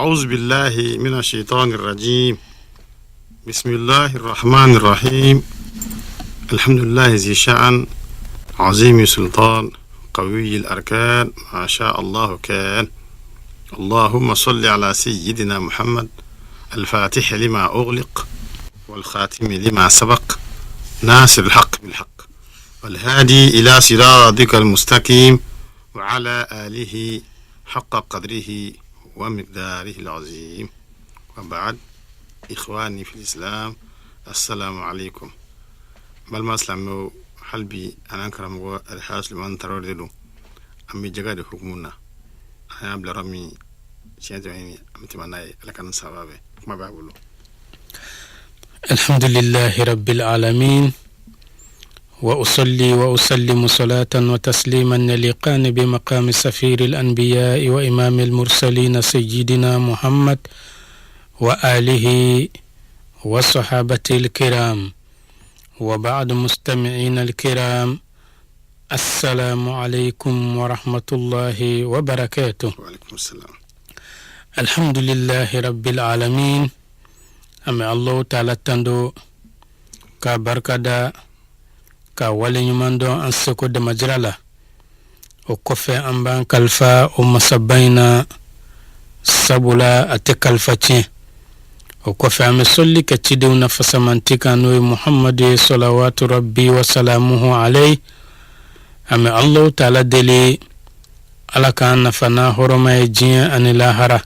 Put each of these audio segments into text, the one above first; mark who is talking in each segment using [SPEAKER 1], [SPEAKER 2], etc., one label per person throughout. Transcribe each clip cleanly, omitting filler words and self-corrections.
[SPEAKER 1] أعوذ بالله من الشيطان الرجيم. بسم الله الرحمن الرحيم. الحمد لله ذي شأن عظيم سلطان قوي الأركان، ما شاء الله كان. اللهم صل على سيدنا محمد الفاتح لما أغلق والخاتم لما سبق ناصر الحق بالحق والهادي إلى صراطك المستقيم وعلى آله حق قدره ومقداره العظيم. وبعد، إخواني في الإسلام، السلام عليكم. Balima silamɛw, hali bi an n'an karamɔgɔ Alhaji Sulemani Tarawele de don. An bɛ jaga de hukumu na. An y'a bila yɔrɔ min siɲɛ tɛmɛnen, an bɛ tɛmɛ n'a ye. Ala ka ni saba bɛɛ kuma b'a bolo.
[SPEAKER 2] الحمد لله رب العالمين، وأصلي وأسلم صلاة وتسليما يليقان بمقام سفير الأنبياء وإمام المرسلين سيدنا محمد وآله وصحابته الكرام. وبعد، مستمعين الكرام، السلام عليكم ورحمة الله وبركاته.
[SPEAKER 1] وعليكم السلام.
[SPEAKER 2] الحمد لله رب العالمين. An bɛ Allahu Taala tando ka barika da ka waleɲuman dɔn an seko damajira la. O kɔfɛ, an b'an kalifa o masaba in na, sabula a tɛ kalifa tiɲɛ. O kɔfɛ, an bɛ sɔli kɛ cidenw na fasamanti kan, n'o ye Muhamadu ye, صلوات ربي وسلامه عليه. An bɛ Allahu Taala deli, Ala k'an nafa n'a hɔrɔma ye diɲɛ ani lahara.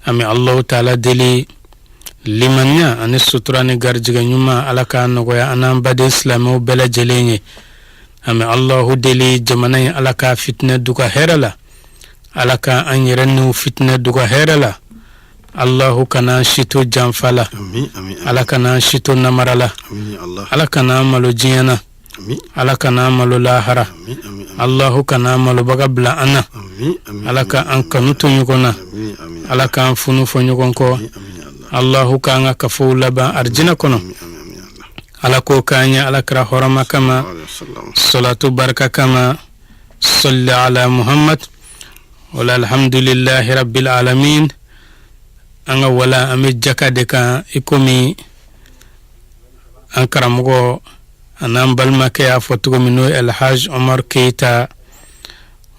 [SPEAKER 2] An bɛ Allahu Taala deli, limaniya ani sutura ni garijɛgɛ ɲuman, Ala k'a nɔgɔya an n'an baden silamɛw bɛɛ lajɛlen ye. An bɛ Allahu deli, jamana in, Ala k'a fitinɛ duga hɛrɛ la. Ala ka an yɛrɛ niw fitinɛ duga hɛrɛ la. Allahu kana an si to janfa la.
[SPEAKER 1] Amin, amin.
[SPEAKER 2] Ala kana an si to namara la.
[SPEAKER 1] Amin ya Allah.
[SPEAKER 2] Ala kana an malo diɲɛ na.
[SPEAKER 1] Amin.
[SPEAKER 2] Ala kana an malo lahara.
[SPEAKER 1] Amin, amin, amin.
[SPEAKER 2] Allahu kana an malobaga bila an na.
[SPEAKER 1] Amin, amin.
[SPEAKER 2] Ala ka an kanu to ɲɔgɔn na.
[SPEAKER 1] Amin, amin.
[SPEAKER 2] Ala k'an funu fɔ ɲɔgɔn kɔ.
[SPEAKER 1] Amin, amin ya Allah.
[SPEAKER 2] Allahu k'an ka kafow laban arijinɛ kɔnɔ.
[SPEAKER 1] Amin, amin, amin ya Allah.
[SPEAKER 2] Ala k'o k'an ye Ala kira hɔrɔma kama.
[SPEAKER 1] عليه وسلم.
[SPEAKER 2] Salatu barika kama، صل على محمد. Wala الحمد لله رب العالمين. An ka wala, an bɛ jaka de kan, i komi an karamɔgɔ a n'an balimakɛ y'a fɔ cogo min, n'o ye Alhaj Omar Keita.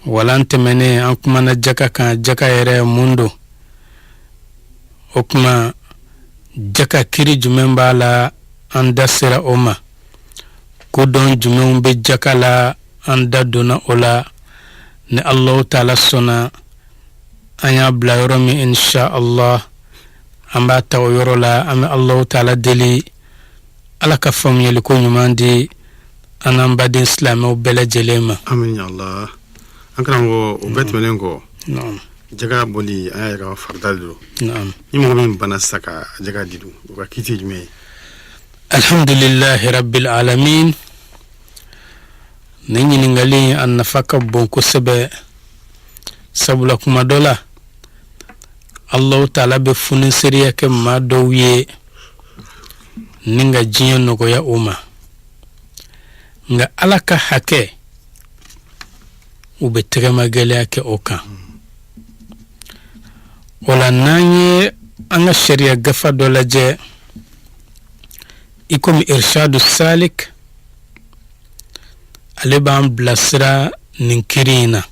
[SPEAKER 2] Walan tɛmɛnen, an kumana jaka kan, jaka yɛrɛ mun don, o kuma jaka kiri jumɛn b'a la, an da sera o ma. Kodɔn jumɛnw bɛ jaka la, an da donna o la. Ni Allahu Taala sɔnna, an y'a bila yɔrɔ min, insha Allah, an b'a ta o yɔrɔ la. An bɛ Allahu Taala deli, Ala ka faamuyaliko ɲuman di an n'an baden silamɛw bɛɛ lajɛlen ma.
[SPEAKER 1] Amin ya Allah. An karamɔgɔ, o bɛɛ tɛmɛnen kɔ,
[SPEAKER 2] naam
[SPEAKER 1] jaga bɔli, an y'a ye k'a fɔ farida de don.
[SPEAKER 2] Naam.
[SPEAKER 1] Ni mɔgɔ min banna sisan ka jaga di dun, o ka kiti ye jumɛn ye?
[SPEAKER 2] الحمد لله رب العالمين. Nin ɲininkali in, a nafa ka bon kosɛbɛ, sabula kuma dɔ la, Allahu Taala bɛ funiseriya kɛ maa dɔw ye ni ka diɲɛ nɔgɔya o ma, nka Ala ka hakɛ, u bɛ tɛgɛmagɛlɛya kɛ o kan. O la, n'an ye an ka sariya gafa dɔ lajɛ, i komi Irshadu Salik, ale b'an bilasira nin kiri in na.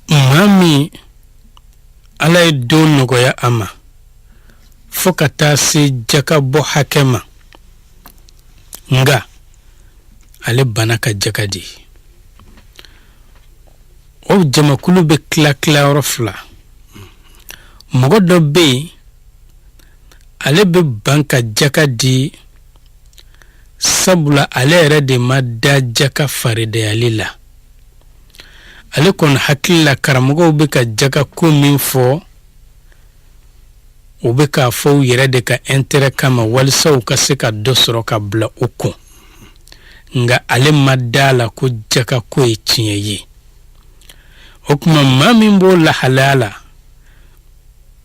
[SPEAKER 2] Maa min Ala ye don nɔgɔya a ma fo ka taa se jaka bɔ hakɛ ma, nka ale bana ka jaka di, o jamakulu bɛ tila tilayɔrɔ fila. Mɔgɔ dɔ bɛ yen, ale bɛ ban ka jaka di, sabula ale yɛrɛ de ma da jaka faridayali la. Ale kɔni hakili la, karamɔgɔw bɛ ka jaka ko min fɔ, u bɛ k'a fɔ u yɛrɛ de ka intérêt kama, walisa u ka se ka dɔ sɔrɔ ka bila u kun, nka ale ma da la ko jaka ko ye tiɲɛ ye. O tuma, maa min b'o lahalaya la,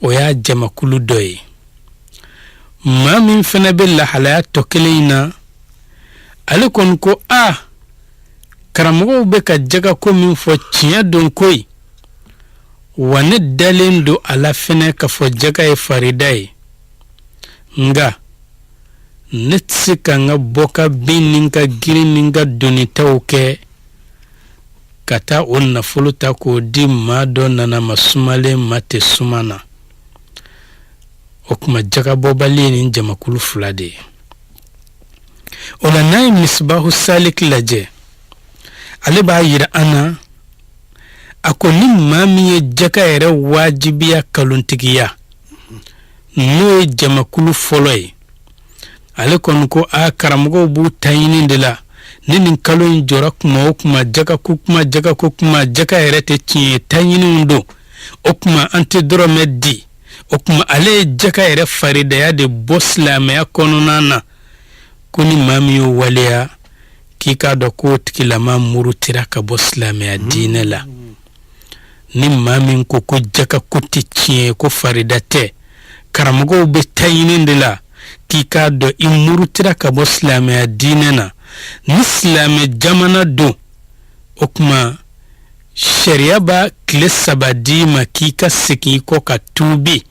[SPEAKER 2] o y'a jamakulu dɔ ye. Maa min fana bɛ lahalaya tɔ kelen in na, ale kɔni ko a karamɔgɔw bɛ ka jagako min fɔ, tiɲɛ don koyi. Wa ne dalen don a la fɛnɛ k'a fɔ jaka ye farida ye, nka ne tɛ se ka n ka bɔ ka bin ni n ka girin ni n ka donitaw kɛ ka taa o nafolo ta k'o di maa dɔ nanama sumalen ma tɛ suma na. O tuma jagabɔbali ye nin jamakulu fila de ye. O la n'an ye Misibahu Salik lajɛ, ale b'a yira an na, a ko ni maa min ye jaka yɛrɛ wajibiya kalontigiya, n'o ye jamakulu fɔlɔ ye, ale kɔni ko a karamɔgɔw b'u ta ɲini de la. Ni nin kalo in jɔra kuma o kuma, jaka ko kuma, jaka ko kuma, jaka yɛrɛ tɛ tiɲɛ ye, ta ɲiniw don. O tuma an tɛ dɔrɔmɛ di. O tuma ale ye jaka yɛrɛ faridaya de bɔ silamɛya kɔnɔna na, ko ni maa min y'o waleya, k'i k'a dɔn k'o tigilama murutira ka bɔ silamɛya diinɛ la. Ni maa min ko ko jaka ko tɛ tiɲɛ ye, ko farida tɛ, karamɔgɔw bɛ ta ɲini de la, k'i k'a dɔn i murutira ka bɔ silamɛya diinɛ na. Ni silamɛ jamana don, o tuma sariya b'a tile 3 d'i ma k'i ka segin i kɔ ka tuubi,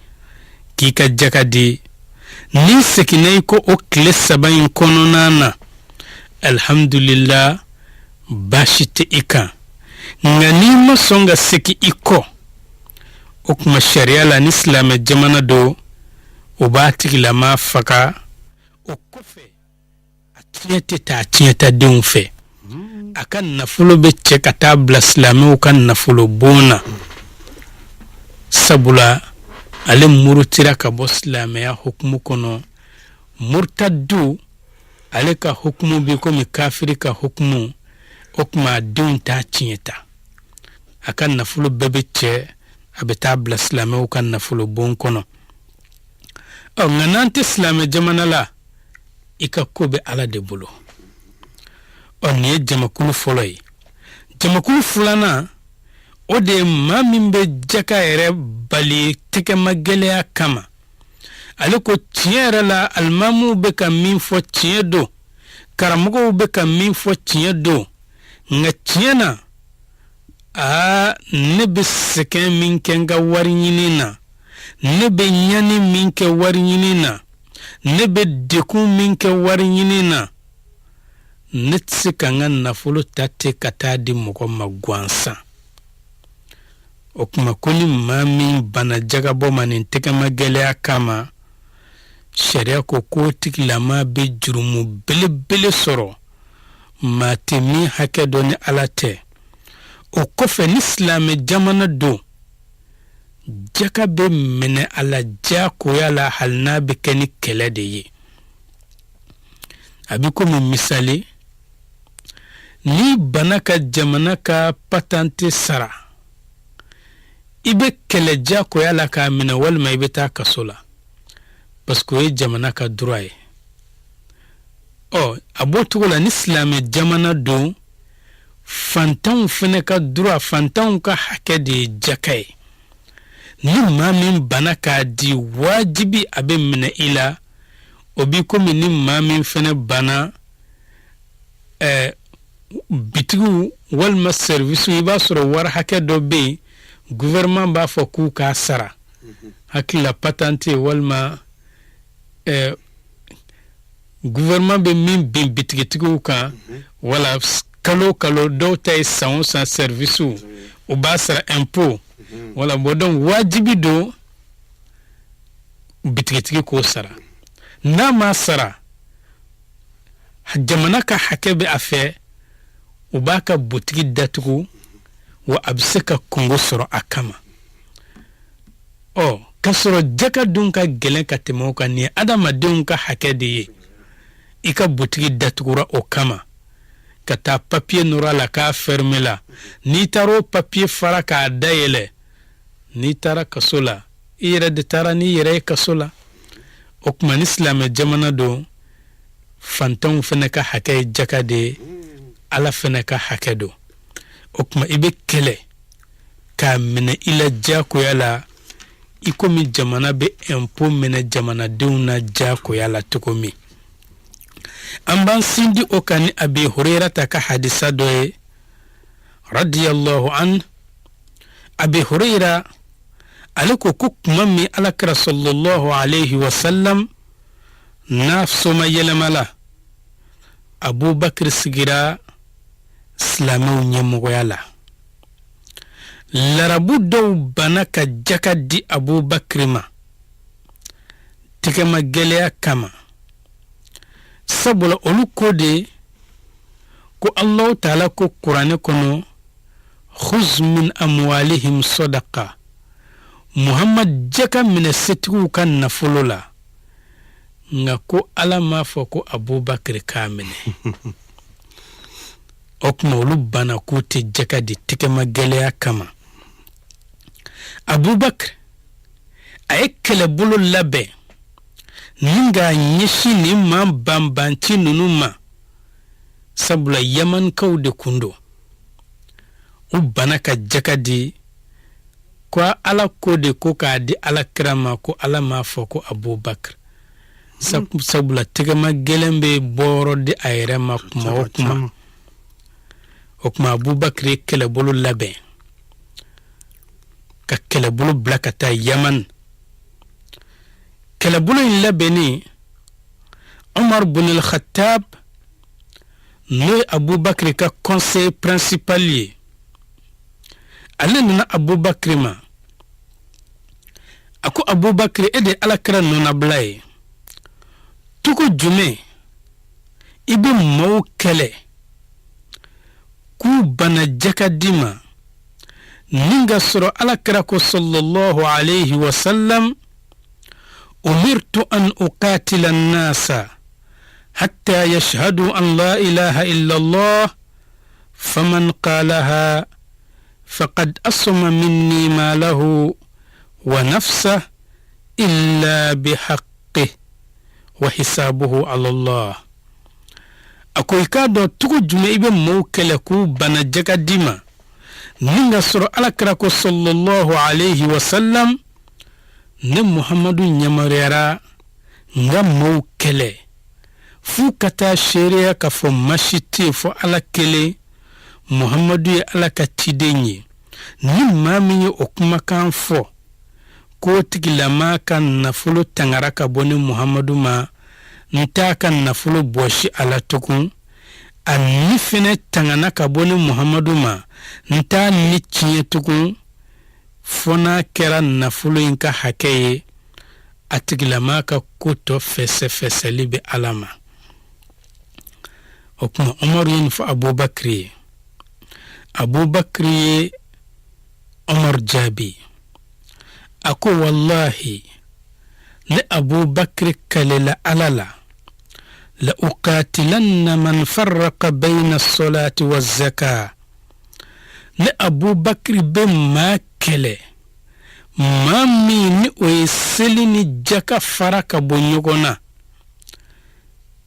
[SPEAKER 2] k'i ka jaka di. N'i seginna i kɔ o tile 3 in kɔnɔna na, alhamdulila, baasi tɛ i kan. Nka n'i ma sɔn ka segin i kɔ, o tuma sariya la, ni silamɛ jamana don, o b'a tigilama faga. O kɔfɛ a tiɲɛ tɛ taa tiɲɛtadenw fɛ, a ka nafolo bɛ cɛ ka taa bila silamɛw ka nafolo bon na, sabula ale murutira ka bɔ silamɛya hukumu kɔnɔ. Murtadu, ale ka hukumu bɛ komi kafiri ka hukumu. O tuma a denw t'a tiɲɛ ta, a ka nafolo bɛɛ bɛ cɛ, a bɛ taa bila silamɛw ka nafolo bon kɔnɔ. Ɔ nka n'an tɛ silamɛ jamana la, i ka ko bɛ Ala de bolo. Ɔ nin ye jamakulu fɔlɔ ye. Jamakulu filanan, o de ye maa min bɛ jaka yɛrɛ bali tɛgɛmagɛlɛya kama. Ale ko tiɲɛ yɛrɛ la, alimamuw bɛ ka min fɔ tiɲɛ don, karamɔgɔw bɛ ka min fɔ tiɲɛ don, nka tiɲɛ na, aa, ne bɛ sɛgɛn min kɛ n ka wari ɲini na, ne bɛ ɲani min kɛ wari ɲini na, ne bɛ dekun min kɛ wari ɲini na, ne tɛ se ka n ka nafolo ta ten ka taa di mɔgɔ ma gansan. O tuma ko ni maa min banna jagabɔ ma nin tɛgɛmagɛlɛya kama, sariya ko k'o tigilama bɛ jurumu belebele sɔrɔ, maa tɛ min hakɛ dɔn ni Ala tɛ. O kɔfɛ, ni silamɛ jamana don, jaka bɛ minɛ a la diyagoya la, hali n'a bɛ kɛ ni kɛlɛ de ye. A bɛ komi misali, n'i banna ka jamana ka patante sara, i bɛ kɛlɛ diyagoya la k'a minɛ, walima i bɛ taa kaso la, parce que o ye jamana ka droit ye. Ɔ a b'o cogo la, ni silamɛ jamana don, fantanw fana ka droit, fantanw ka hakɛ de ye jaka ye. Ni maa min banna k'a di, wajibi a bɛ minɛ i la. O b'i komi ni maa min fana banna bitigiw walima service, i b'a sɔrɔ wari hakɛ dɔ bɛ yen, gouvernement b'a fɔ k'u k'a sara, hakili la patante walima gouvernement bɛ min bin bitigitigiw kan, wala kalo kalo, dɔw ta ye san o san, service u b'a sara, impôt wala. Bon, donc wajibi don bitigitigi k'o sara. N'a ma sara, jamana ka hakɛ bɛ a fɛ, u b'a ka butigi datugu, wa a bɛ se ka kungo sɔrɔ a kama. Ɔ k'a sɔrɔ jaka dun ka gɛlɛn ka tɛmɛ o kan. Nin ye adamadenw ka hakɛ de ye. I ka butigi datugura o kama, ka taa papiye nɔrɔ a la k'a fermé la, n'i taara o papiye fara k'a dayɛlɛ, n'i taara kaso la, i yɛrɛ de taara n'i yɛrɛ ye kaso la. O tuma ni silamɛ jamana don, fantanw fana ka hakɛ ye jaka de ye, Ala fana ka hakɛ don. O tuma i bɛ kɛlɛ k'a minɛ i la diyagoya la, i komi jamana bɛ impôt minɛ jamanadenw na diyagoya la cogo min. An b'an sindi o kan ni Abi Hurayrata ka hadisa dɔ ye, radiyallahu an. Abi Hurayra ale ko ko kuma min ala kira sallallahu alaihi wasallam n'a somayɛlɛmala, Abubakar sigira silamɛw ɲɛmɔgɔya la. Larabu dɔw banna ka jaka di Abubakar ma tɛgɛma gɛlɛya kama, sabula olu ko de ko Allahu taala ko kuranɛ kɔnɔ: khuz min amwalihim sadaqa. Muhammad, jaka minɛ setigiw ka nafolo la. Nka ko Ala m'a fɔ ko Abubakar k'a minɛ. O tuma olu banna k'u tɛ jaka di tɛgɛma gɛlɛya kama. Abubakar a ye kɛlɛbolo labɛn ni k'a ɲɛsin nin maa banbanci ninnu ma, sabula Yamankaw de kun don. U banna ka jaka di, ko Ala ko de ko k'a di ala kira ma, ko Ala m'a fɔ ko Abubakar, sabula tɛgɛma gɛlɛn bɛ bɔyɔrɔ di a yɛrɛ ma kuma o kuma. O tuma Abubakar ye kɛlɛbolo labɛn ka kɛlɛbolo bila ka taa Yaman. Kɛlɛbolo in labɛnnen, Umar bin al-Khattab, n'o ye Abubakar ka conseiller principal ye, ale nana Abubakar ma. A ko: Abubakar, e de ye ala kira nɔnabila ye, cogo jumɛn i bɛ maaw kɛlɛ k'u bana jaka di ma, ni ka sɔrɔ ala kira ko sallallahu alayhi wa sallam: umirtu an uqatila an-nasa hatta yashhadu an la ilaha illa Allah, faman qalaha faqad asma minni malahu wa nafsah illa bihaqqih wa hisabuhu ala Allah. A ko: i k'a dɔn cogo jumɛn i bɛ maaw kɛlɛ k'u bana jaka di ma, ni ka sɔrɔ ala kira ko sallallahu alayhi wa sallam: ne Muhamadu yamaruyara n ka maaw kɛlɛ f'u ka taa seereya k'a fɔ masi tɛ yen fɔ Ala kelen, Muhamadu ye Ala ka ciden ye. Ni maa min ye o kumakan fɔ, k'o tigilamaa ka nafolo tangara ka bɔ ni Muhamadu ma, n t'a ka nafolo bɔsi a la tugun. A ni fɛnɛ tangana ka bɔ ni Muhamadu ma, n t'a ni tiɲɛ tugun, fo n'a kɛra nafolo in ka hakɛ ye. A tigilamaa ka ko tɔ fɛsɛfɛsɛli bɛ Ala ma. O tuma Umaru ye nin fɔ Abubakari ye. Abubakari ye Umaru jaabi, a ko: wallahi, ne Abubakari kalela Ala la, la uqatilanna man farraqa bayna as-salati wa zaka. Ne Abubakari bɛ maa kɛlɛ, maa min ni o ye seli ni jaka fara ka bɔ ɲɔgɔn na,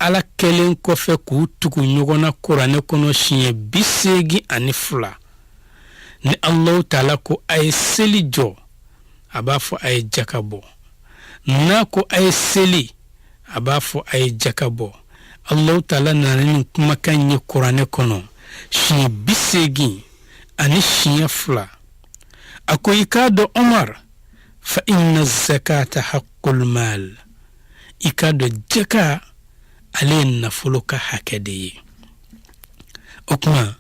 [SPEAKER 2] Ala kɛlen kɔfɛ k'u tugu ɲɔgɔn na kuranɛ kɔnɔ siɲɛ 82. Ni Alahu taala ko a ye seli jɔ, a b'a fɔ a ye jaka bɔ. N'a ko a ye seli, a b'a fɔ a ye jaka bɔ. Alahu taala nana ni kumakan ye kuranɛ kɔnɔ siɲɛ 82. A ko: i k'a dɔn Omar, fa inna zakata haqqul mal. I k'a dɔn jaka, ale ye nafolo ka hakɛ de ye. O tuma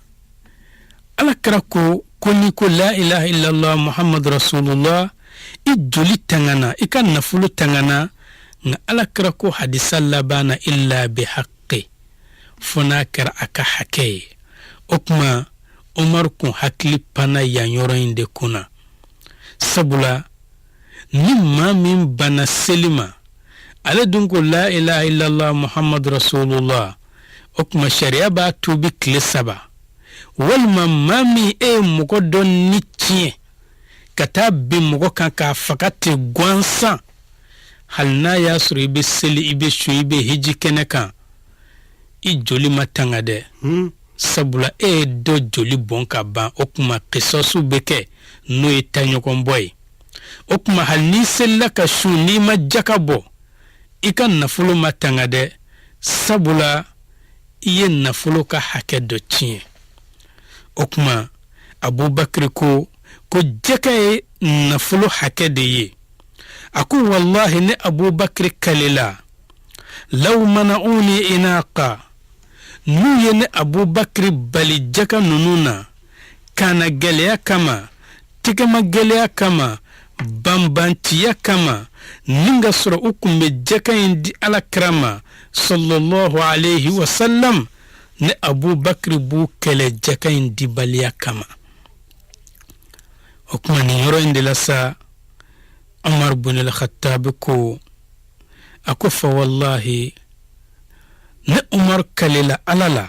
[SPEAKER 2] ala kira ko ko n'i ko la ilaha illallah Muhammadu rasulullah, i joli tangana, i ka nafolo tangana. Nka ala kira ko hadisa laban na: illa bi haqqi, fo n'a kɛra a ka hakɛ ye. O tuma Umaru kun hakili panna yan yɔrɔ in de kunna, sabula ni maa min banna seli ma, ale dun ko la ilaha illallah Muhammadu rasulullah, o tuma sariya b'a tuubi tile 3. Walima maa min e ye mɔgɔ dɔ ni tiɲɛ ka taa bin mɔgɔ kan k'a faga ten gansan, hali n'a y'a sɔrɔ i bɛ seli, i bɛ sun, i bɛ hiji kɛnɛ kan, i joli ma tanga dɛ, sabula e ye dɔ joli bɔn ka ban. O tuma kisɔsu bɛ kɛ, n'o ye taɲɔgɔnbɔ ye. O tuma hali n'i selila ka sun, n'i ma jaka bɔ, i ka nafolo ma tanga dɛ, sabula i ye nafolo ka hakɛ dɔ tiɲɛ. O tuma Abubakari ko Ko jaka ye nafolo hakɛ de ye. A ko walahi, ne Abubakiri kalela, law mana'uni inaqa, n'u ye ne Abubakiri bali jaka ninnu na kana gɛlɛya kama, tɛgɛma gɛlɛya kama, banbanciya kama, ni ka sɔrɔ u kun bɛ jaka in di Ala kira ma sallallahu alayhi wa sallam, ne Abubakiri b'u kɛlɛ jaka in dibaliya kama. O tuma nin yɔrɔ in de la sa, Umar bin al-Khattab ko, a ko fa wallahi, ne Umar kalela Ala la,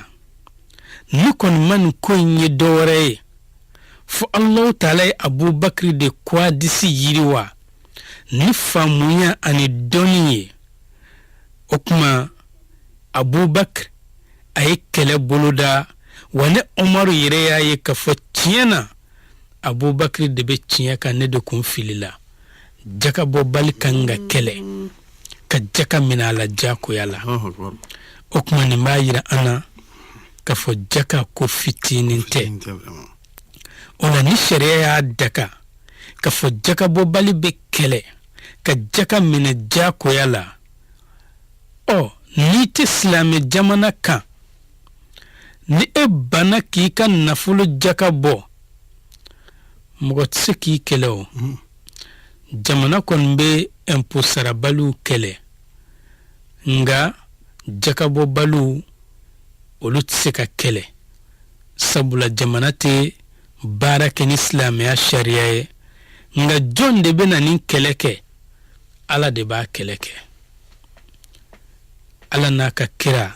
[SPEAKER 2] ne kɔni ma nin ko in ye dɔwɛrɛ ye fo Alahu taala ye Abubakiri de kwadisi yiriwa ni faamuya ani dɔnni ye. O tuma Abubakiri a ye kɛlɛ boloda wa, ne Umaru yɛrɛ y'a ye k'a fɔ tiɲɛ na Abubakiri de bɛ tiɲɛ kan, ne de kun filila. Jakabɔbali kan ka kɛlɛ ka jaka minɛ a la diyagoya la. O tuma nin b'a yira an na k'a fɔ jaka ko fitinin tɛ. O la ni sariya y'a daga k'a fɔ jakabɔbali bɛ kɛlɛ ka jaka minɛ diyagoya la, ɔ n'i tɛ silamɛ jamana kan, ni e banna k'i ka nafolo jaka bɔ, mɔgɔ tɛ se k'i kɛlɛ. O jamana kɔni bɛ ɛnpo sarabaliw kɛlɛ, nka jakabɔbaliw olu tɛ se ka kɛlɛ, sabula jamana tɛ baara kɛ ni silamɛya sariya ye. Nka jɔn de bɛ na nin kɛlɛ kɛ? Ala de b'a kɛlɛ kɛ. Ala n'a ka kira,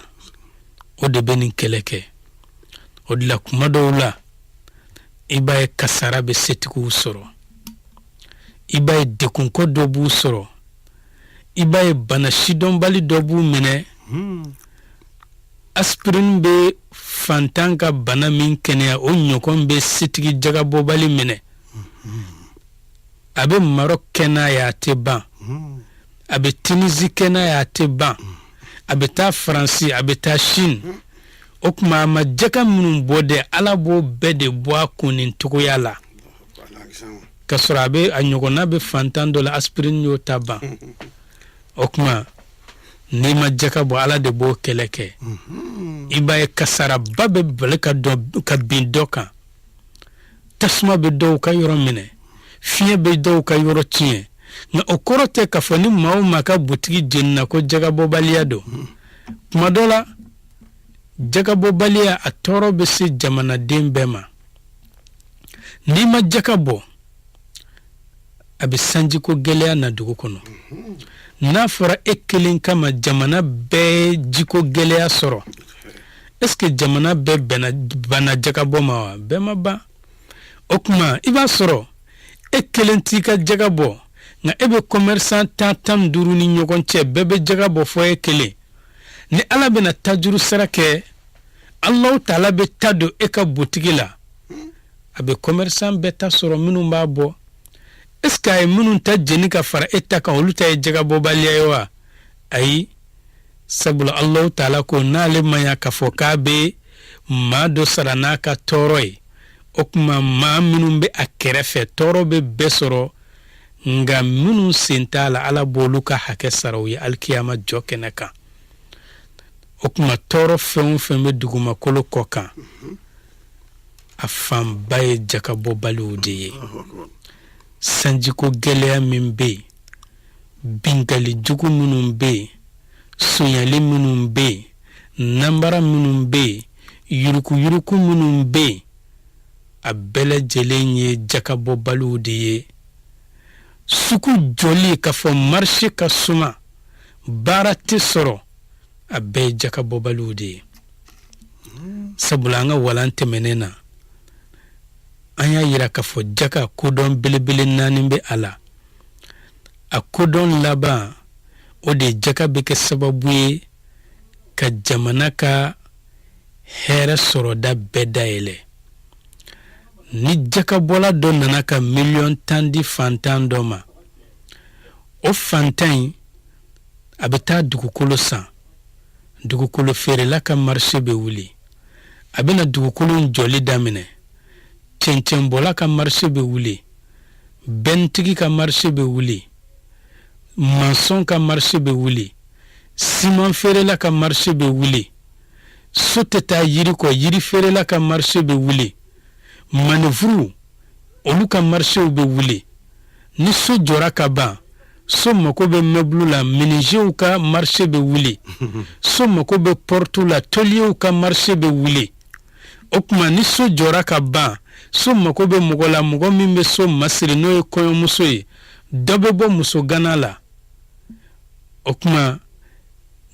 [SPEAKER 2] o de bɛ nin kɛlɛ kɛ. O de la kuma dɔw la, i b'a ye kasara bɛ setigiw sɔrɔ, i b'a ye degunko dɔ b'u sɔrɔ, i b'a ye bana sidɔnbali dɔ b'u minɛ. Aspirine bɛ fantan ka bana min kɛnɛya, o ɲɔgɔn bɛ setigi jagabɔbali minɛ. A bɛ Maroc kɛ n'a ye, a tɛ ban. A bɛ Tunisie kɛ n'a ye, a tɛ ban. A bɛ taa Faransi, a bɛ taa Chine. O tuma a ma jaka minnu bɔ dɛ, Ala b'o bɛɛ de bɔ a kun nin cogoya la, ka sɔrɔ a bɛ a ɲɔgɔnna bɛ fantan dɔ la, aspirine y'o ta ban. O tuma n'i ma jaka bɔ, Ala de b'o kɛlɛ kɛ. I b'a ye kasaraba bɛ bali ka dɔn ka bin dɔ kan, tasuma bɛ dɔw ka yɔrɔ minɛ, fiɲɛ bɛ dɔw ka yɔrɔ tiɲɛ. Nka o kɔrɔ tɛ k'a fɔ ni maa o maa ka butigi jenina ko jagabɔbaliya don. Kuma dɔ la, jagabɔbaliya a tɔɔrɔ bɛ se jamanaden bɛɛ ma. N'i ma jaka bɔ, a bɛ sanjiko gɛlɛya na dugu kɔnɔ. N'a fɔra e kelen kama jamana bɛɛ jiko gɛlɛya sɔrɔ, est ce que jamana bɛɛ bɛnna banna jagabɔ ma wa? Bɛɛ ma ban. O tuma i b'a sɔrɔ e kelen t'i ka jaga bɔ, nka e bɛ commerçant 10, 15 ni ɲɔgɔn cɛ, bɛɛ bɛ jaga bɔ fɔ e kelen. Ni Ala bɛna tajuru sara kɛ, Alahu taala bɛ ta don e ka butigi la, a bɛ commerçant bɛɛ ta sɔrɔ minnu b'a bɔ. Est ce que a ye minnu ta jeni ka fara e ta kan, olu ta ye jagabɔbaliya ye wa? Ayi, sabula Alahu taala ko n'ale ma ɲa k'a fɔ k'a bɛ maa dɔ sara n'a ka tɔɔrɔ ye, o tuma maa minnu bɛ a kɛrɛfɛ, tɔɔrɔ bɛ bɛɛ sɔrɔ, nka minnu sen t'a la, Ala b'olu ka hakɛ sara u ye alikiyama jɔ kɛnɛ kan. O tuma tɔɔrɔ fɛn o fɛn bɛ dugumakolo kɔ kan, a fanba ye jakabɔbaliw de ye. Sanjiko gɛlɛya min bɛ yen, bingali jugu minnu bɛ yen, sonyali minnu bɛ yen, nanbara minnu bɛ yen, yurukuyuruku minnu bɛ yen, a bɛɛ lajɛlen ye jakabɔbaliw de ye. Sugu jɔli k'a fɔ marché ka suma, baara tɛ sɔrɔ, a bɛɛ ye jakabɔbaliw de ye. Sabula an ka walan tɛmɛnen na, an y'a yira k'a fɔ jaka kodɔn belebele naani bɛ a la. A kodɔn laban, o de ye jaka bɛ kɛ sababu ye ka jamana ka hɛrɛ sɔrɔda bɛɛ dayɛlɛ. Ni jakabɔla dɔ nana ka miliyɔn 10 di fantan dɔ ma, o fantan in a bɛ taa dugukolo san, dugukolo feerela ka marché bɛ wuli, a bɛna dugukolo in jɔli daminɛ. Cɛncɛnbɔla ka marché bɛ wuli, bɛntigi ka marché bɛ wuli, maçon ka marché bɛ wuli, siman feerela ka marché bɛ wuli, so tɛ taa yiri kɔ, yiri feerela ka marché bɛ wuli, manœuvre olu ka marchéw bɛ wuli. Ni so jɔra ka ban, so mako bɛ meuble la, menuisierw ka marché bɛ wuli, so mako bɛ porte la, tôlierw ka marché bɛ wuli. O tuma ni so jɔra ka ban, so mako bɛ mɔgɔ la, mɔgɔ min bɛ so masiri, n'o ye kɔɲɔmuso ye, dɔ bɛ bɔ muso gana la. O tuma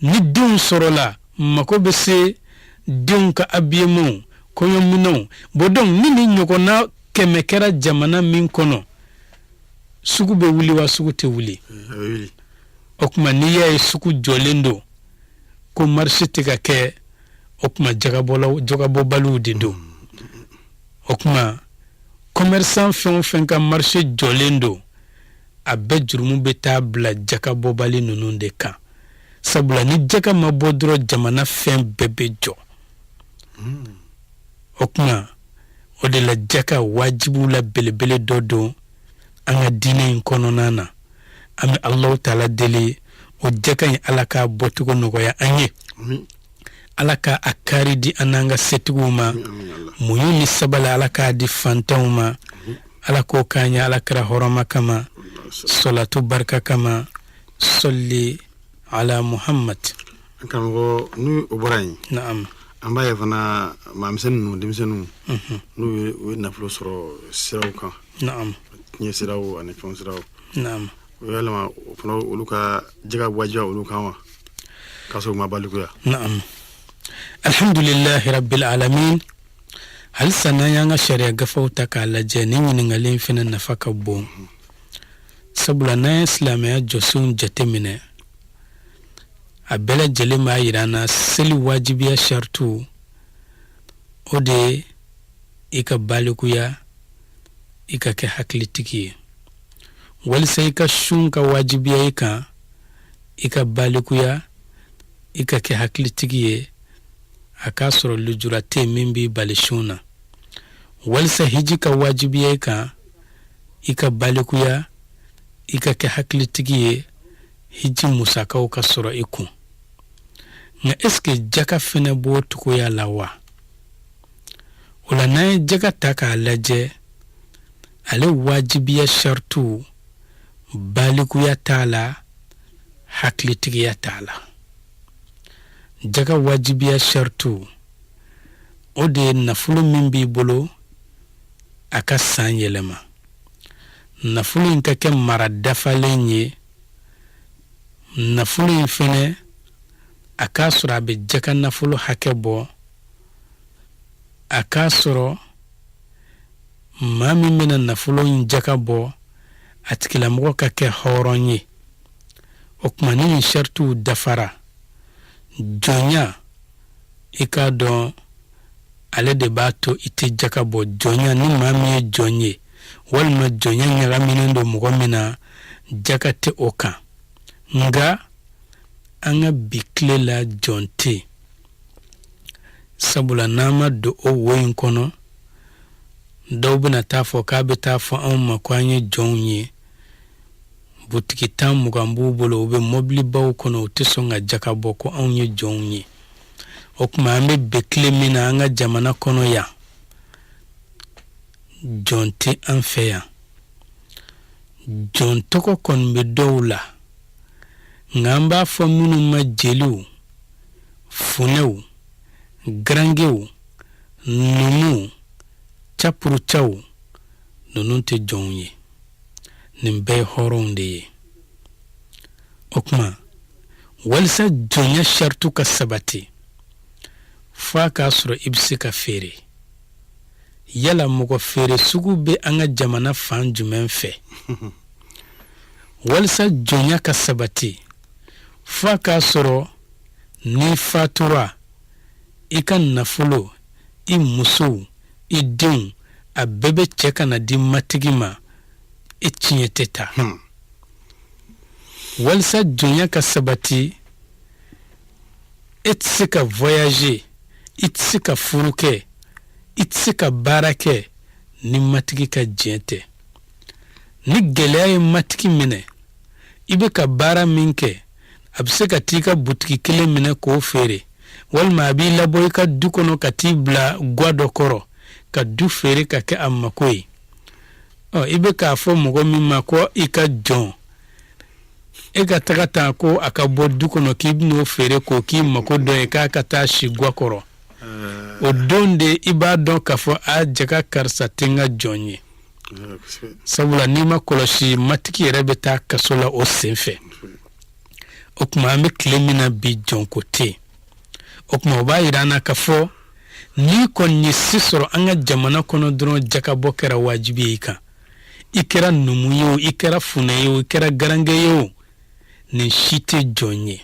[SPEAKER 2] ni denw sɔrɔla, mako bɛ se denw ka habillement, kɔɲɔminɛnw. Bon, donc ni nin ɲɔgɔnna 100 kɛra jamana min kɔnɔ, sugu bɛ wuli wa sugu tɛ wuli? O tuma n'i y'a ye sugu jɔlen don ko marché tɛ ka kɛ, o tuma jagabɔbaliw de don. O tuma commerçant fɛn o fɛn ka marché jɔlen don, a bɛɛ jurumu bɛ taa bila jakabɔbali ninnu de kan, sabula ni jaka ma bɔ dɔrɔn, jamana fɛn bɛɛ bɛ jɔ. O tuma o de la jaka wajibiw la belebele dɔ don an ka diinɛ in kɔnɔna na. An bɛ Alahu taala deli, o jaka in, Ala k'a bɔcogo nɔgɔya an ye, Ala ka a kaari di an n'an ka setigiw ma, muɲu ni sabali Ala k'a di fantanw ma. Ala k'o k'an ye Ala kira hɔrɔma kama, sɔlatu barika kama, sɔli ala Muhammad.
[SPEAKER 1] An karamɔgɔ, ni o bɔra yen,
[SPEAKER 2] naam,
[SPEAKER 1] an b'a ye fana maamisɛnnin ninnu, denmisɛnninw, n'u ye u ye nafolo sɔrɔ siraw kan, tiɲɛ siraw ani fɛn siraw, o yalama o fana olu ka jaka wajibiya olu kan wa, k'a sɔrɔ u ma balikuya?
[SPEAKER 2] Naam, alhamdulilahi rabbil alamin. Halisa n'an y'an ka sariya gafew ta k'a lajɛ, nin ɲininkali in fana nafa ka bon, sabula n'an ye silamɛya jɔsenw jateminɛ, a bɛɛ lajɛlen b'a yira an na seli wajibiya saritiw, o de ye i ka balikuya, i ka kɛ hakilitigi ye. Walisa i ka sun ka wajibiya i kan, i ka balikuya, i ka kɛ hakilitigi ye, a k'a sɔrɔ lujura tɛ yen min b'i bali sun na. Walisa hiji ka wajibiya i kan, i ka balikuya, i ka kɛ hakilitigi ye, hiji musakaw ka sɔrɔ i kun. Nka est-ce que jaka fɛnɛ b'o cogoya la wa? O la n'an ye jaka ta k'a lajɛ, ale wajibiya saritiw, balikuya t'a la, hakilitigiya t'a la. Jaka wajibiya saritiw, o de ye nafolo min b'i bolo, a ka san yɛlɛma, nafolo in ka kɛ mara dafalen ye, nafolo in fɛnɛ a k'a sɔrɔ a bɛ jaka nafolo hakɛ bɔ, a k'a sɔrɔ maa min bɛna nafolo in jaka bɔ, a tigilamɔgɔ ka kɛ hɔrɔn ye. O tuma ni nin saritiw dafara, jɔnya, i k'a dɔn ale de b'a to i tɛ jaka bɔ. Jɔnya, ni maa min ye jɔn ye walima jɔnya ɲagaminen don mɔgɔ min na, jaka tɛ o kan. Nka an ka bi tile la, jɔn tɛ yen, sabula n'an ma don o wo in kɔnɔ, dɔw bɛna taa fɔ k'a bɛ taa fɔ anw ma ko an ye jɔnw ye. Butigi 10, 20 b'u bolo, u bɛ mɔbilibaw kɔnɔ, u tɛ sɔn ka jaka bɔ ko anw ye jɔnw ye. O tuma an bɛ bi tile min na an ka jamana kɔnɔ yan, jɔn tɛ an fɛ yan. Jɔn tɔgɔ kɔni bɛ dɔw la, nka an b'a fɔ minnu ma jeliw, funɛw, garangew, numuw, capurucaw, ninnu tɛ jɔnw ye. Nin bɛɛ ye hɔrɔnw de ye. O tuma walisa jɔnya saritu ka sabati, fo a k'a sɔrɔ i bɛ se ka feere. Yala mɔgɔ feere sugu bɛ an ka jamana fan jumɛn fɛ? Walisa jɔnya ka sabati, fo a k'a sɔrɔ n'i fatura, i ka nafolo, i musow, i denw, a bɛɛ bɛ cɛ ka na di matigi ma, e tiɲɛ tɛ taa. Walisa jɔnya ka sabati, e tɛ se ka voyager, i tɛ se ka furu kɛ, i tɛ se ka baara kɛ. Ni matigi ka diɲɛ tɛ, ni gɛlɛya ye matigi minɛ, i bɛ ka baara min kɛ, a bɛ se ka t'i ka butigi kelen minɛ k'o feere, walima a b'i labɔ i ka du kɔnɔ ka t'i bila gwa dɔ kɔrɔ ka du feere ka kɛ a mako ye. Ɔ, i bɛ k'a fɔ mɔgɔ min ma ko i ka jɔn, e ka taga tan ko a ka bɔ du kɔnɔ k'i bɛn'o feere k'o k'i mako dɔ ye, k'a ka taa si gwa kɔrɔ, o don de i b'a dɔn k'a fɔ a jaka karisa tɛ n ka jɔn ye. Sabula n'i ma kɔlɔsi, matigi yɛrɛ bɛ taa kaso la o sen fɛ. O tuma, an bɛ tile min na bi, jɔnko tɛ yen. O tuma, o b'a yira an na k'a fɔ n'i kɔni ye se sɔrɔ an ka jamana kɔnɔ dɔrɔn, jakabɔ kɛra wajibi ye i kan. I kɛra numu ye o, i kɛra funɛ ye o, i kɛra garankɛ ye o, nin si tɛ jɔn ye.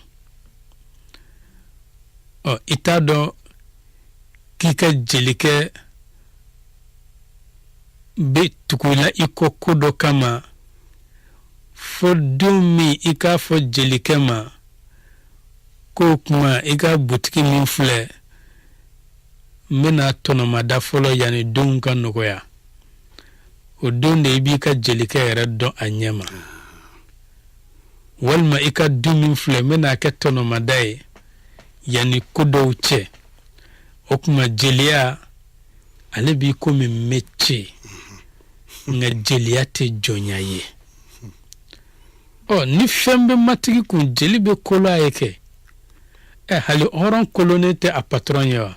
[SPEAKER 2] Ɔ, i t'a dɔn k'i ka jelikɛ bɛ tugu i la i kɔ ko dɔ kama, fo don min i k'a fɔ jelikɛ ma k'o kuma i ka butigi min filɛ, n bɛna tɔnɔmada fɔlɔ yanni denw ka nɔgɔya. O don de i b'i ka jelikɛ yɛrɛ dɔn a ɲɛ ma. Walima i ka du min filɛ, n bɛna kɛ tɔnɔmada ye yanni ko dɔw cɛ. O tuma, jeliya ale b'i komi métier, nka jeliya tɛ jɔnya ye. Ɔ, ni fɛn bɛ matigi kun, jeli bɛ kolo a ye kɛ. Ɛ, hali hɔrɔn kolonnen tɛ a patɔrɔn ye wa?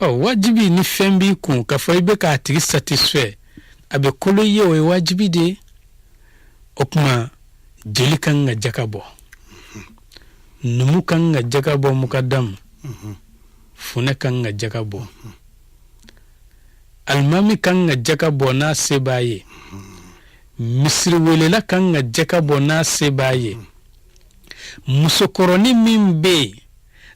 [SPEAKER 2] Ɔ, wajibi, ni fɛn b'i kun k'a fɔ i bɛ k'a tigi satisfait, a bɛ kolo i ye, o ye wajibi de ye. O tuma, jeli kan ka jaka bɔ, numu kan ka jaka bɔ, mukadamu funɛ kan ka jaka bɔ, alimami kan ka jaka bɔ n'a se b'a ye, misiriwelela kan ka jaka bɔ n'a se b'a ye, musokɔrɔnin min bɛ yen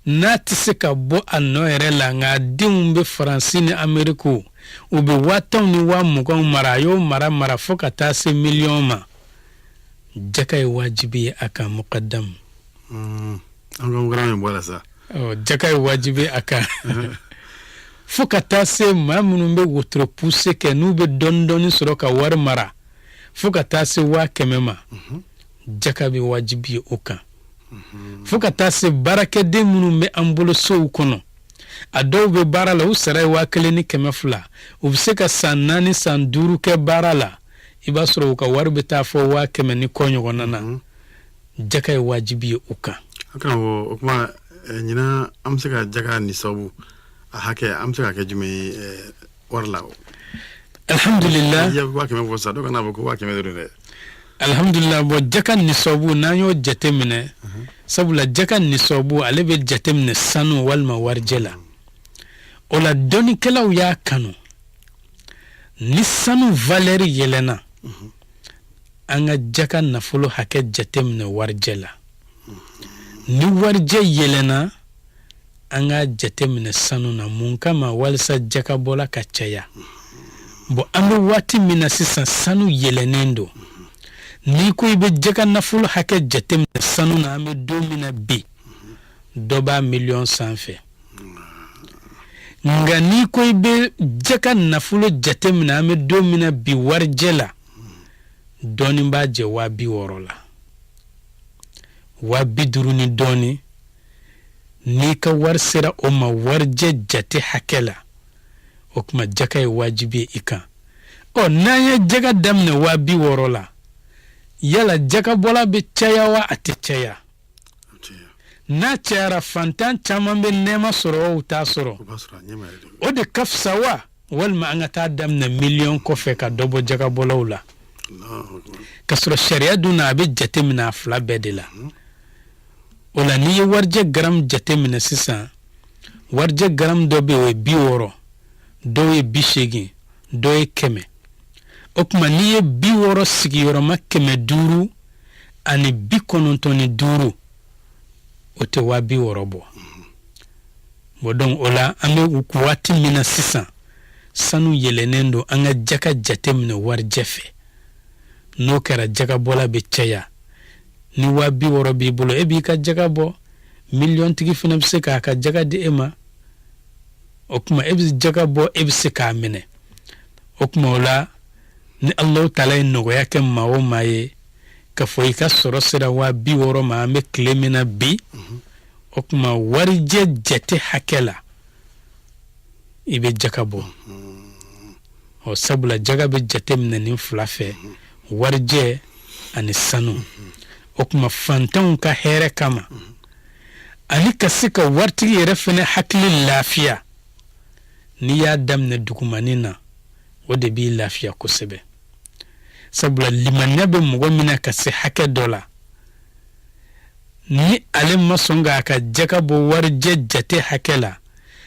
[SPEAKER 2] n'a tɛ se ka bɔ a nɔ yɛrɛ la, nka a denw bɛ Faransi ni Ameriki, u bɛ 10 000 ni 20 000 mara, a y'o mara mara fo ka taa se miliyɔn ma, jaka ye wajibi ye a kan, mukadamu.
[SPEAKER 1] An ka garan min bɔra sa.
[SPEAKER 2] Jaka ye wajibi a kan, fo ka taa se maa minnu bɛ wotoro puse kɛ, n'u bɛ dɔɔni dɔɔni sɔrɔ ka wari mara fo ka taa se 100 000 ma, jaka bɛ wajibi ye o kan, fo ka taa se baarakɛden minnu bɛ an bolo sow kɔnɔ. A dɔw bɛ baara la, u sara ye 1200, u bɛ se ka san 4, san 5 kɛ baara la, i b'a sɔrɔ u ka wari bɛ taa fɔ 100 000 ni kɔ ɲɔgɔnna na, jaka ye wajibi ye u kan.
[SPEAKER 1] A karamɔgɔ, o kuma ɲinan, an bɛ se ka jaka ni sababu a hakɛ, an bɛ se ka kɛ jumɛn ye wari la?
[SPEAKER 2] Alhamdulillah.
[SPEAKER 1] I ye 100 000 fɔ sisan, dɔw kana fɔ ko 100 000 de don dɛ.
[SPEAKER 2] Alhamdulillah. Bɔn, jaka nisɔbu, n'an y'o jateminɛ, sabula jaka nisɔbu ale bɛ jateminɛ sanu walima warijɛ la. O la, dɔnnikɛlaw y'a kanu, ni sanu valeur yɛlɛnna, an ka jaka nafolo hakɛ jateminɛ warijɛ la. Ni warijɛ yɛlɛnna, an k'a jateminɛ sanu na. Mun kama? Walisa jakabɔla ka caya. Bɔn, an bɛ waati min na sisan, sanu yɛlɛnnen don. N'i ko i bɛ jaka nafolo hakɛ jateminɛ sanu na, an bɛ don min na bi, dɔ b'a miliyɔn sanfɛ. Nka n'i ko i bɛ jaka nafolo jateminɛ, an bɛ don min na bi, warijɛ la, dɔɔnin b'a jɛ 60 000 la, 50 000 ni dɔɔnin. N'i ka wari sera o ma warijɛ jate hakɛ la, o tuma jaka ye wajibi ye i kan. Ɔ, n'an ye jaka daminɛ 60 000 la, yala jakabɔla bɛ caya wa, a tɛ caya? N'a cayara, fantan caman bɛ nɛɛma sɔrɔ wa, u t'a sɔrɔ? O de ka fisa wa, walima an ka taa daminɛ miliyɔn kɔfɛ ka dɔ bɔ jakabɔlaw la? Ka sɔrɔ sariya dun na, a bɛ jate minɛ a fila bɛɛ de la. O la, n'i ye warijɛ garamu jate minɛ sisan, warijɛ garamu dɔ bɛ yen, o ye 60, dɔw ye 80, dɔw ye 100. O tuma, n'i ye 60 sigiyɔrɔma 595, o tɛ 60 000 bɔ. Bon, donc o la, an bɛ waati min na sisan, sanu yɛlɛnnen don, an ka jaka jate minɛ warijɛ fɛ. N'o kɛra, jakabɔla bɛ caya. Ni 60 000 b'i bolo, e b'i ka jaka bɔ, miliyɔntigi fana bɛ se k'a ka jaka di e ma. O tuma, e bɛ jaka bɔ, e bɛ se k'a minɛ. O O tuma o la, ni Alahu taala ye nɔgɔya kɛ maa o maa ye k'a fɔ i ka sɔrɔ sera 60.000 ma, an bɛ tile min na bi, o tuma warijɛ jate hakɛ la, i bɛ jaka bɔ. Ɔ, sabula jaga bɛ jate minɛ nin fila fɛ, warijɛ ani sanu. O tuma fantanw ka hɛrɛ kama, ani ka se ka waritigi yɛrɛ fɛnɛ hakili lafiya, n'i y'a daminɛ dugumani na, o de b'i lafiya kosɛbɛ, sabula limaniya bɛ mɔgɔ min na ka se hakɛ dɔ la, ni ale ma sɔn k'a ka jaka bɔ warijɛ jate hakɛ la,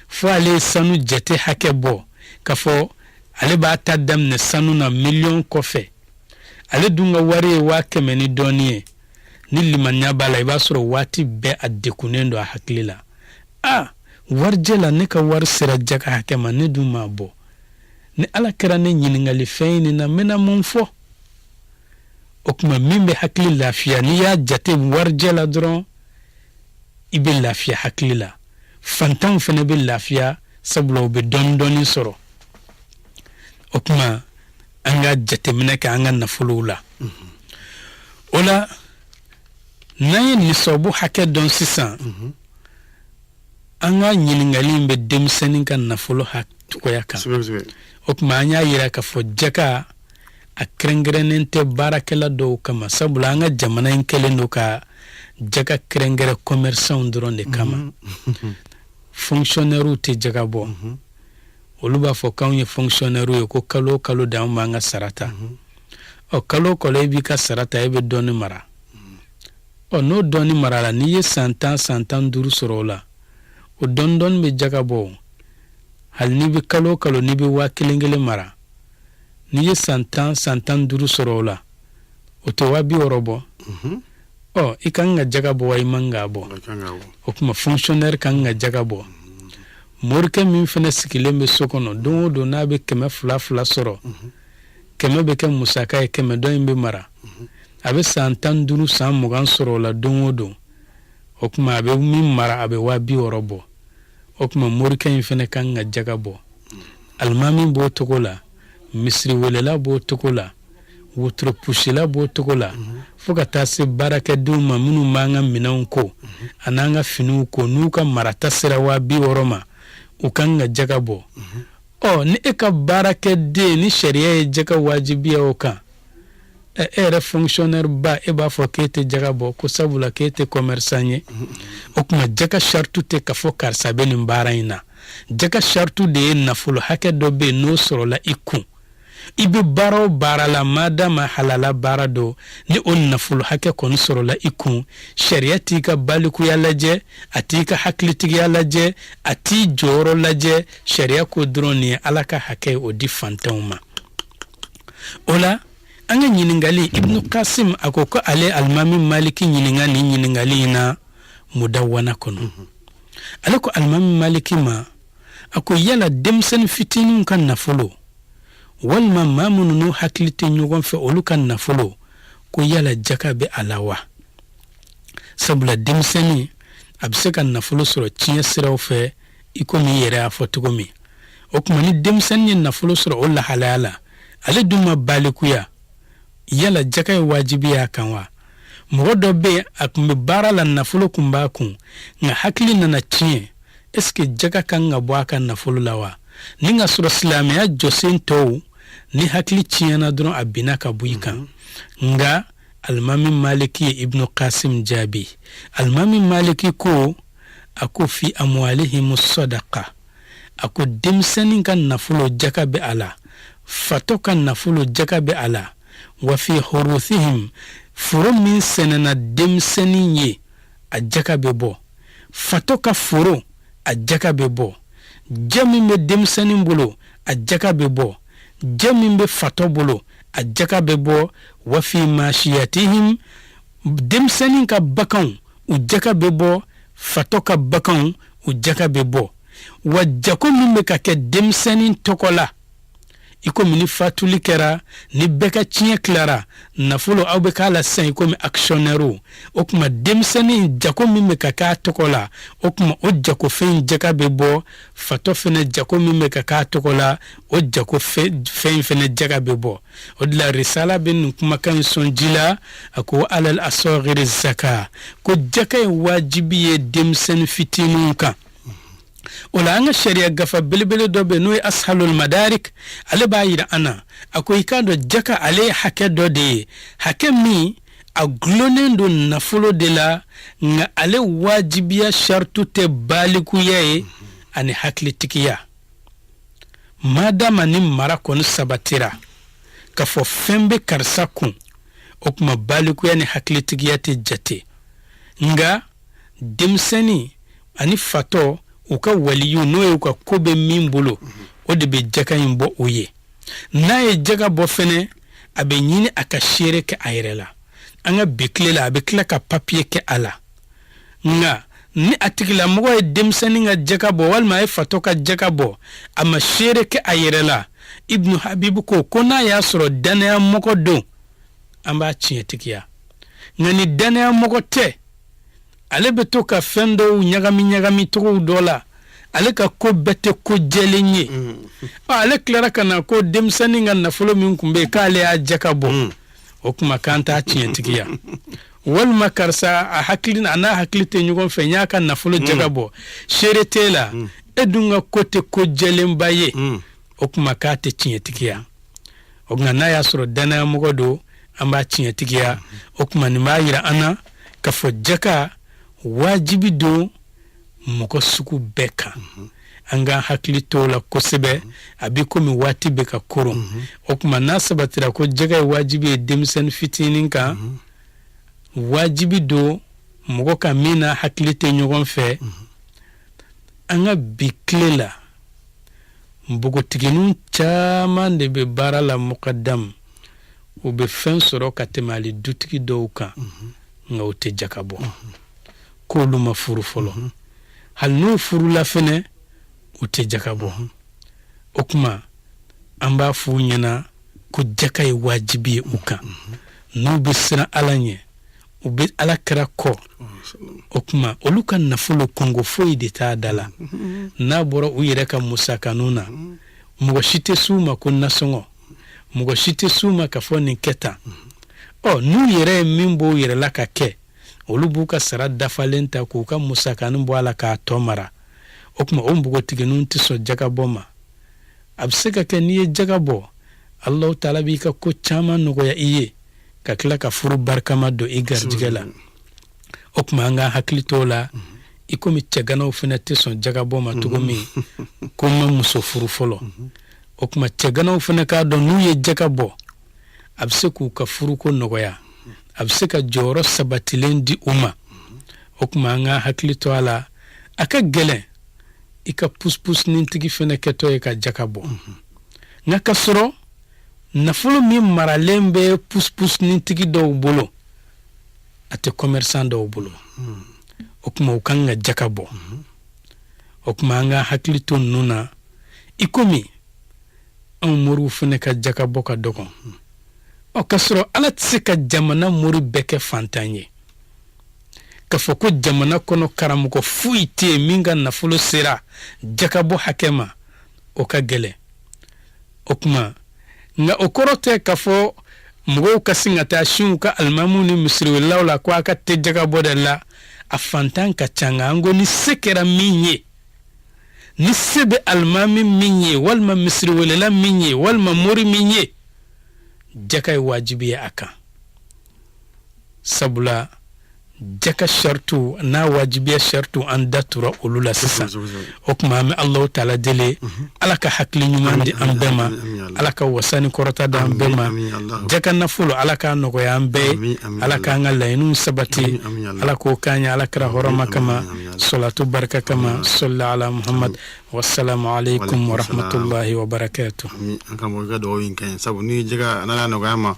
[SPEAKER 2] fo ale ye sanu jate hakɛ bɔ, k'a fɔ ale b'a ta daminɛ sanu na miliyɔn kɔfɛ, ale dun ka wari ye 100.000 ni dɔɔni ye, ni limaniya b'a la, i b'a sɔrɔ waati bɛɛ a degunnen don a hakili la: a warijɛ la, ne ka wari sera jaka hakɛ ma, ne dun m'a bɔ. Ni Ala kɛra ne ɲininkali fɛn in na, n bɛna mun fɔ? O tuma min bɛ hakili lafiya, n'i y'a jate warijɛ la dɔrɔn, i bɛ lafiya hakili la. Fantanw fana bɛ lafiya, sabula u bɛ dɔɔni dɔɔni sɔrɔ. O tuma an ka jateminɛ kɛ an ka nafolow la. O la, n'an ye nisɔbu hakɛ dɔn sisan, an ka ɲininkali in bɛ denmisɛnnin ka nafolo cogoya kan. O tuma an y'a yira k'a fɔ jaka a kɛrɛnkɛrɛnnen tɛ baarakɛla dɔw kama, sabula an ka jamana in kɛlen don ka jaka kɛrɛnkɛrɛn commerçants dɔrɔn de kama. Fonctionnaires tɛ jaka bɔ. Olu b'a fɔ k'anw ye fonctionnaires ye, ko kalo o kalo de anw b'an ka sara ta. Ɔ, kalo o kalo e b'i ka sara ta, e bɛ dɔɔni mara. Ɔ, n'o dɔɔni marala, n'i ye san 10, san 15 sɔrɔ o la, o dɔɔni dɔɔni bɛ jaka bɔ. Hali n'i bɛ kalo o kalo n'i bɛ 1000 kelen mara, n'i ye san 10, san 15 sɔrɔ o la, o tɛ 60.000 bɔ? Ɔ, i kan ka jaga bɔ wa i man k'a bɔ? O tuma fonctionnaire kan ka jaga bɔ. Morikɛ min fana sigilen bɛ so kɔnɔ, don o don n'a bɛ kɛmɛ fila fila sɔrɔ, 100 bɛ kɛ musaka ye, 100 dɔ in bɛ mara, a bɛ san 15, san 20 sɔrɔ o la don o don. O tuma a bɛ min mara, a bɛ 60.000 bɔ. O tuma morikɛ in fana kan ka jaga bɔ. Alimami b'o cogo la, misiriwelela b'o cogo la, wotoropusila b'o cogo la, fo ka taa se baarakɛdenw ma minnu b'an ka minɛnw ko an'an ka finiw ko, n'u ka marata sera 60.000 ma, u kan ka jaga bɔ. Ɔ, ni e ka baarakɛden, ni sariya ye jaga wajibiya o kan, e yɛrɛ fonctionnaire ba, e b'a fɔ k'e tɛ jaga bɔ ko sabula k'e tɛ commerçant ye. O tuma jaga saritu tɛ k'a fɔ karisa bɛ nin baara in na. Jaga saritu de ye nafolo hakɛ dɔ bɛ yen, n'o sɔrɔla i kun, i bɛ baara o baara la, madama halala baara don, ni o nafolo hakɛ kɔni sɔrɔla i kun, sariya t'i ka balikuya lajɛ, a t'i ka hakilitigiya lajɛ, a t'i jɔyɔrɔ lajɛ. Sariya ko dɔrɔn nin ye Ala ka hakɛ ye, o di fantanw ma. O la, an ka ɲininkali, Ibnu Kasim a ko ko ale Alimami Maliki ɲininka nin ɲininkali in na Mudawana kɔnɔ. Ale ko Alimami Maliki ma, a ko yala denmisɛnnin fitininw ka nafolo, walima maa minnu n'u hakili tɛ ɲɔgɔn fɛ, olu ka nafolo, ko yala jaka bɛ a la wa? Sabula denmisɛnnin a bɛ se ka nafolo sɔrɔ tiɲɛ siraw fɛ, i komi i yɛrɛ y'a fɔ cogo min. O tuma ni denmisɛnnin ye nafolo sɔrɔ o lahalaya la, ale dun ma balikuya, yala jaka ye wajibi y'a kan wa? Mɔgɔ dɔ bɛ yen, a tun bɛ baara la, nafolo tun b'a kun, nka hakili nana tiɲɛ, est-ce que jaka kan ka bɔ a ka nafolo la wa? Ni ka sɔrɔ silamɛya jɔsen tɔw, ni hakili tiɲɛna dɔrɔn, a binna ka bɔ i kan. Nka Alimami Maliki ye Ibnu Kasim jaabi. Alimami Maliki ko, a ko fi amwalihim sadaqa, a ko denmisɛnnin ka nafolo, jaka bɛ a la, fatɔ ka nafolo, jaka bɛ a la, wa fi huruthihim, foro min sɛnɛna denmisɛnnin ye, a jaka bɛ bɔ, fatɔ ka foro, a jaka bɛ bɔ, jɛ min bɛ denmisɛnnin bolo, a jaka bɛ bɔ, jɛ min bɛ fatɔ bolo, a jaka bɛ bɔ, wa fi mashiyatihim, denmisɛnnin ka baganw, u jaka bɛ bɔ, fatɔ ka baganw, u jaka bɛ bɔ, wa jago min bɛ ka kɛ denmisɛnnin tɔgɔ la. I komi ni fatuli kɛra, ni bɛɛ ka tiɲɛ tilara, nafolo aw bɛ k'a la sisan i komi actionnaire. O tuma denmisɛnnin jago min bɛ ka k'a tɔgɔ la, o tuma o jagofɛn jaka bɛ bɔ. Fatɔ fɛnɛ jago min bɛ ka k'a tɔgɔ la, o jago fɛn fɛnɛ jaka bɛ bɔ. O de la risala bɛ nin kumakan in sɔn ji la. A ko alal asɔgiri zaka, ko jaka ye wajibi ye denmisɛnnin fitininw kan. O la an ka sariya gafa belebele dɔ bɛ, n'o ye Ashalul Madarik, ale b'a yira an na. A ko i k'a dɔn, jaka ale ye hakɛ dɔ de ye, hakɛ min a gulonnen don nafolo de la, nka ale wajibiya saritu tɛ balikuya ye ani hakilitigiya. Madama ni mara kɔni sabatira k'a fɔ fɛn bɛ karisa kun, o tuma balikuya ni hakilitigiya tɛ jate. Nka denmisɛnnin ani fatɔ, u ka waliyu, n'o ye u ka ko bɛ min bolo, o de bɛ jaka in bɔ o ye. N'a ye jaka bɔ fɛnɛ, a bɛ ɲini a ka seere kɛ a yɛrɛ la. An ka bi tile la, a bɛ tila ka papiye kɛ a la. Nka ni a tigilamɔgɔ ye denmisɛnnin ka jaka bɔ walima a ye fatɔ ka jaka bɔ, a ma seere kɛ a yɛrɛ la, Ibnu Habibu ko n'a y'a sɔrɔ dannaya mɔgɔ don, an b'a tiɲɛtigiya. Nka ni dannaya mɔgɔ tɛ, ale bɛ to ka fɛn dɔw ɲagami ɲagami cogow dɔ la, ale ka ko bɛɛ tɛ ko jɛlen ye. Ale tilara ka na ko denmisɛnnin ka nafolo min tun bɛ yen, k'ale y'a jaka bɔ, o tuma k'an t'a tiɲɛtigiya. Walima karisa, a hakili a n'a hakili tɛ ɲɔgɔn fɛ, n y'a ka nafolo jaka bɔ, seere t'e la, e dun ka ko tɛ ko jɛlenba ye, o tuma k'a tɛ tiɲɛtigiya. O tuma n'a y'a sɔrɔ dannayamɔgɔ don, an b'a tiɲɛtigiya. O tuma nin b'a yira an na k'a fɔ jaka wajibi don mɔgɔ sugu bɛɛ kan. An k'an hakili t'o la kosɛbɛ. A bɛ komi waati bɛ ka koron. O tuma n'a sabatira ko jaka ye wajibi ye denmisɛnnin fitinin kan, wajibi don mɔgɔ kan min n'a hakili tɛ ɲɔgɔn fɛ. An ka bi tile la, npogotigininw caman de bɛ baara la mukadamu, u bɛ fɛn sɔrɔ ka tɛmɛ hali dutigi dɔw kan, nka u tɛ jaka bɔ, k'olu ma furu fɔlɔ. Hali n'u furula fɛnɛ, u tɛ jaka bɔ. O tuma an b'a f'u ɲɛna ko jaka ye wajibi ye u kan, n'u bɛ siran Ala ɲɛ, u bɛ Ala kira kɔ. O tuma olu ka nafolo kɔngo foyi de t'a da la, n'a bɔra u yɛrɛ ka musakanu na. Mɔgɔ si tɛ s'u ma ko nasɔngɔ, mɔgɔ si tɛ s'u ma ka fɔ nin kɛ tan. Ɔ n'u yɛrɛ ye min b'o yɛrɛ la ka kɛ, olu b'u ka sara dafalen ta k'u ka musakanu bɔ a la k'a tɔ mara. O tuma o npogotigininw tɛ sɔn jaka bɔ ma. A bɛ se ka kɛ n'i ye jaka bɔ, Alahu taala b'i ka ko caman nɔgɔya i ye, ka tila ka furu barikama don i garijɛgɛ la. O tuma an k'an hakili t'o la. I komi cɛganaw fana tɛ sɔn jaka bɔ ma cogo min, ko n ma muso furu fɔlɔ. O tuma cɛganaw fana k'a dɔn, n'u ye jaka bɔ, a bɛ se k'u ka furuko nɔgɔya, a bɛ se ka jɔyɔrɔ sabatilen di u ma. O tuma an k'an hakili to a la. A ka gɛlɛn i ka pusipusinin-tigi fana kɛtɔ ye ka jaka bɔ, nka ka sɔrɔ nafolo min maralen bɛ pusipusinin-tigi dɔw bolo, a tɛ commerçant dɔw bolo. O tuma u kan ka jaka bɔ. O tuma an ka hakili to ninnu na. I komi anw moriw fana ka jaka bɔ ka dɔgɔn, ɔ ka sɔrɔ Ala tɛ se ka jamana mori bɛɛ kɛ fantan ye, k'a fɔ ko jamana kɔnɔ karamɔgɔ foyi tɛ yen min ka nafolo sera jakabɔ hakɛ ma, o ka gɛlɛn. O tuma nka o kɔrɔ tɛ k'a fɔ mɔgɔw ka sin ka taa sin u ka alimamuw ni misiriwelelaw la ko a ka tɛ jakabɔ de la. A fantan ka ca, nka an ko ni se kɛra min ye, ni se bɛ alimami min ye walima misiriwelela min ye walima mori min ye, jaka ye wajibi ye a kan, sabula jaka saritu n'a wajibiya saritu, an da tura olu la sisan. O tuma an bɛ Alahu taala deli, Ala ka hakili ɲuman di an bɛɛ ma, Ala ka wasa ni kɔrɔta di an bɛɛ ma. Jaka nafolo, Ala k'a nɔgɔya an bɛɛ ye, Ala k'an ka laɲiniw sabati, Ala k'o k'an ye Ala kira hɔrɔma kama, salatu barika kama, sɔli ala Muhammad. Wasalamu alaikum wa rahmatullahi wa barakatuh.
[SPEAKER 1] An ka mɔgɔ ka dugawu in ka ɲi, sabu ni jaka n'Ala nɔgɔya ma,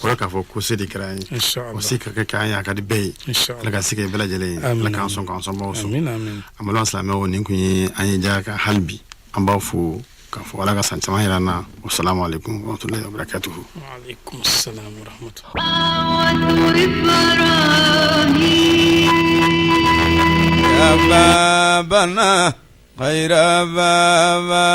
[SPEAKER 1] o la k'a fɔ ko se de kɛra an ye, o se ka kɛ k'an ye, a ka di bɛɛ ye. Ala ka se kɛ bɛɛ lajɛlen ye, Ala k'an sɔn, k'an sɔnbaw sɔn. An balima silamɛw, nin kun ye an ye jaka kan hali bi. An b'aw fo. K'a fɔ Ala ka san caman yira an na. Wasalamu alaikum warahmatullahi wabarakatuhu.
[SPEAKER 2] Wa alaikum salam wa rahmatullahi.
[SPEAKER 3] Ya babana khayra baba.